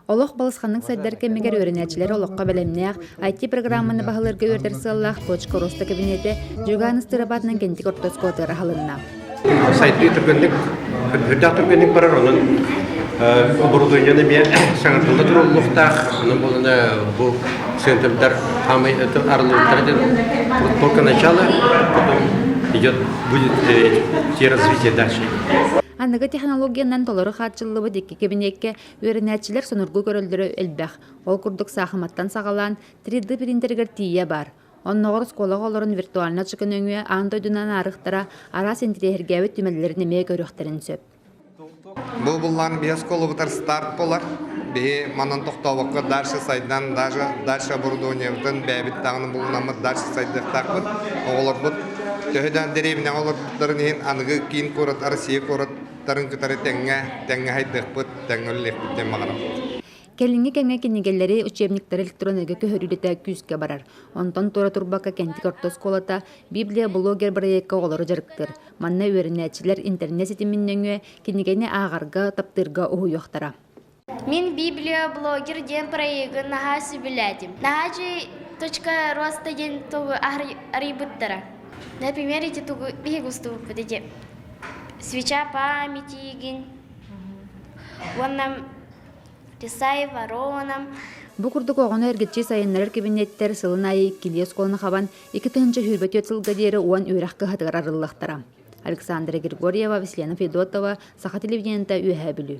Олох балысханнык сайдар кэмигэр үөрэнээччилэр олоххо бэлэмнээх IT-программаны баһылыырга үөрэтэр сыаллаах «Точка роста» кэбиниэтэ Дьугаан ыстырабаатынан Кэнтик орто оскуолатыгар аһылынна. Сайдыы түргэнник, үрдээх түргэнник барар, онон оборудованиены эмиэ саҥардылла туруллуохтаах. Онон буолана бу центрдар самый арыллыбыттара диэн только начало, потом идет будет идти развитие дальше. Аныгы технологиянан толору хааччыллыбыт икки кэбиниэккэ Үөрэнээччилэр сонургу көрөллөрө элбэх. Ол курдук саахыматтан саҕалаан 3D принтеригэр тиийэ баар. Оннооҕор оскуолаҕа олорон виртуальнай очко нөҥүө аан дойдунан аарыхтара араас интэриэһиргээбит түмэллэрин эмиэ көрүөхтэрин сөп. Бу буллаан биһи оскуолабытар старт буолар. Биһи манан тохтообокко дальше сайдан, даже дальше оборудованиебытын бэйэбит даҕаны булунаммыт дальше сайдыахтаахпыт. Оҕолорбут төһө да дэриэбинэҕэ олорбуттарын иһин аныгы киин куорат Россия куорат тарын кытары тэҥҥэ тэҥҥэ хайдыахпыт, тэҥҥэ үлэлиэхпит диэн баҕарабыт. Кэлиҥҥи кэмҥэ кинигэлэри, учебниктары электронныйга көһөрүүлэтэ күүскэ барар. Онтон туора турбакка Кэнтик орто оскуолата Библия блогер бырайыакка оҕолору дьарыктыыр. Манна үөрэнээччилэр интернет ситимин нөҥүө кинигэни ааҕарга, таптыырга уһуйуохтара. Мин Библия блогер диэн проегы наһаа сөбүлээтим. Наһаа үчүгэй точка роста диэн тугу арыйбыттара. Например, эти тугу биһиги устубуппут эти свеча памяти уонна Тесай вороном. Бу курдук оҕону эргиччи сайыннарар кэбиниэттэр сылын аайы иккилии оскуоланы хабан 2024 сылга диэри уон үөрэх кыһатыгар арыллыахтара. Александра Григорьева, Василена Федотова, Саха телевидениета, Үөһээ Бүлүү.